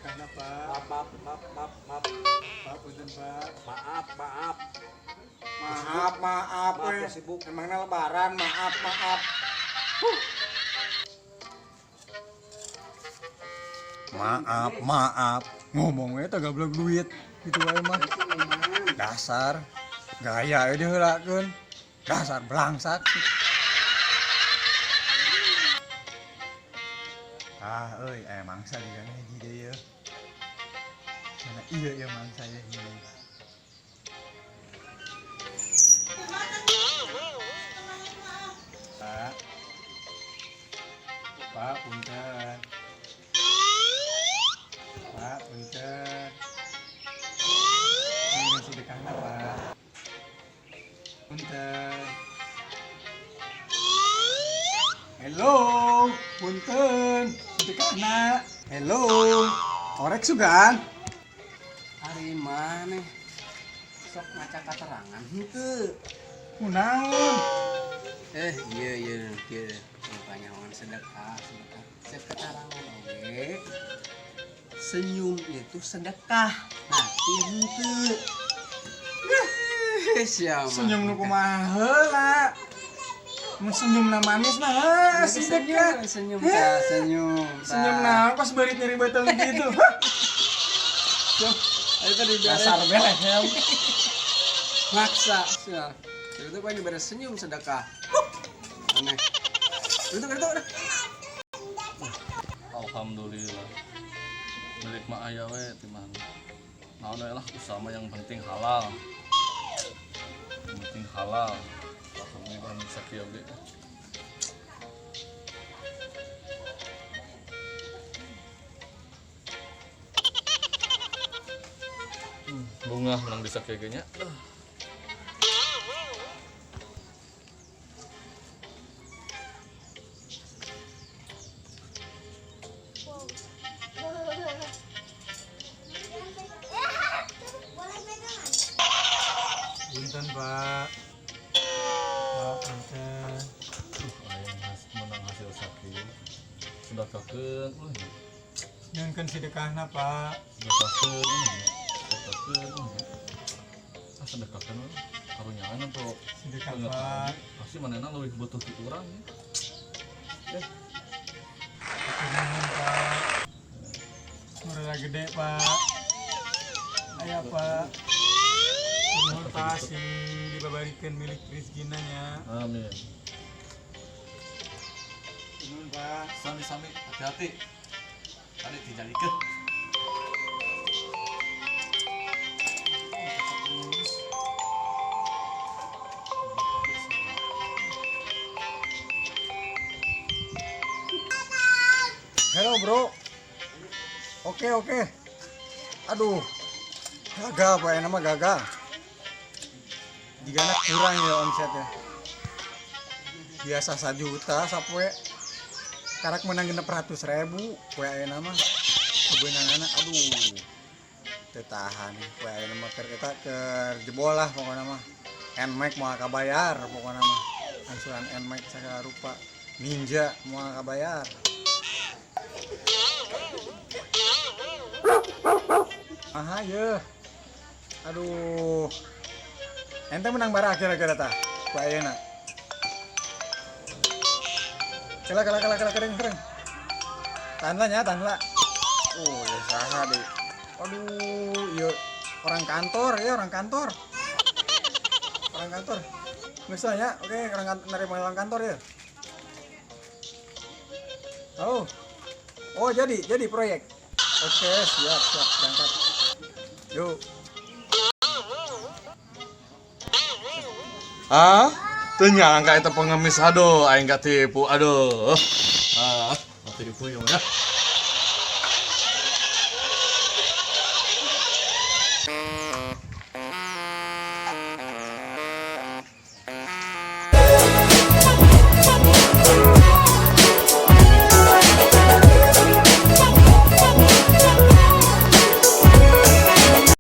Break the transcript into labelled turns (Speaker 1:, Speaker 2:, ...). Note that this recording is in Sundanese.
Speaker 1: Sedekahna, Pak.
Speaker 2: Maaf, maaf, maaf, maaf, maaf.
Speaker 1: Pak, punten, Pak.
Speaker 2: Maaf, maaf.
Speaker 3: Maaf, maaf,
Speaker 2: Maaf
Speaker 3: we.
Speaker 2: ya, sibuk.
Speaker 3: Emangnya lebaran, maaf, maaf. Maaf, maaf. Ngomongnya teh gablek duit gitu wae mah. Dasar gaya we diheulakeun. Dasar belangsak. Ah, euy, aya mangsa di kana hiji deui yeuh. Cenah ieu ieu mangsa ieu hiji.
Speaker 1: Pak. Pak, punten. Pak, punten. Ini sedekahna, Pak. Punten.
Speaker 3: Hello, punten. Sedekahna. Hello. Korek sugan.
Speaker 2: Ari maneh sok maca katerangan henteu.
Speaker 3: Kunaon?
Speaker 2: Eh, iya iya iya. Rupanya orang sedekah, sedekah. Cek keterangan oge. Senyum itu sedekah. Nah, henteu. Eh, siapa?
Speaker 3: Senyum nu kumaha heula. Mun senyumna manis mah heuh, sedekah.
Speaker 2: Senyum, tah, senyum. tah.
Speaker 3: Senyum naon pas beurit nyeri beuteung gitu.
Speaker 2: Tuh, ayo tadi
Speaker 3: Dasar beleh ya.
Speaker 2: maksa. Sia. Itu kan diberi senyum sedekah. Aneh. Itu.
Speaker 4: Alhamdulillah. Milik mah aya we ti mana. Naon we lah usaha mah yang penting halal. Yang penting halal. Alhamdulillah bisa kieu ge. Bunga menang bisa kieu ge nya.
Speaker 5: Boleh pegangan?
Speaker 1: Punten, Pak. Pak, punten.
Speaker 4: Aing menang hasil sakieu. Sedekahkeun euy.
Speaker 1: Nyunkeun sedekahna, Pak.
Speaker 4: Sedekahkeun euy. Sedekahkeun euy. Ah sedekahkeun euy. Karunyaan atau
Speaker 1: Sedekah, Pak.
Speaker 4: Pasti manehna leuwih butuh ti urang ya.
Speaker 1: Hatur nuhun, Pak. Murah gede, Pak. Aya, Pak. Nuhun, Pak, sing dibabarikeun milik rezekina nya.
Speaker 4: Amin.
Speaker 1: Nuhun, Pak.
Speaker 4: Sami-sami, hati-hati. Tadi dijadikeun.
Speaker 3: Hello, bro. Oke, oke. Aduh. Gagal, Pak, nama gagal. Jigana kurang ya omsetnya. Biasa 1 juta sapoe. Karak menang 600.000 poe ayeuna mah. Kebeunanganna aduh. Teu tahan poe ayeuna mah keur eta keur jebol lah pokona mah. Nmax moal kabayar pokona mah. Angsuran Nmax sagala rupa. Ninja moal kabayar. Aha ye. Aduh. Ente menang bara kira-kira tah? Ku ayeuna. Kela kela kela kela kering kering. Tahan lah nya, tahan lah. Oh, ya saha deh. Aduh, iya orang kantor ya, orang kantor. Orang kantor. Misalnya, oke, orang kantor, nerima orang kantor ya. Oh. Oh, jadi proyek. Oke, siap, siap, berangkat. Yuk.
Speaker 4: Ah, teu nyangka eta pengemis aduh, aing katipu aduh. Ah, katipu ieu mah ya.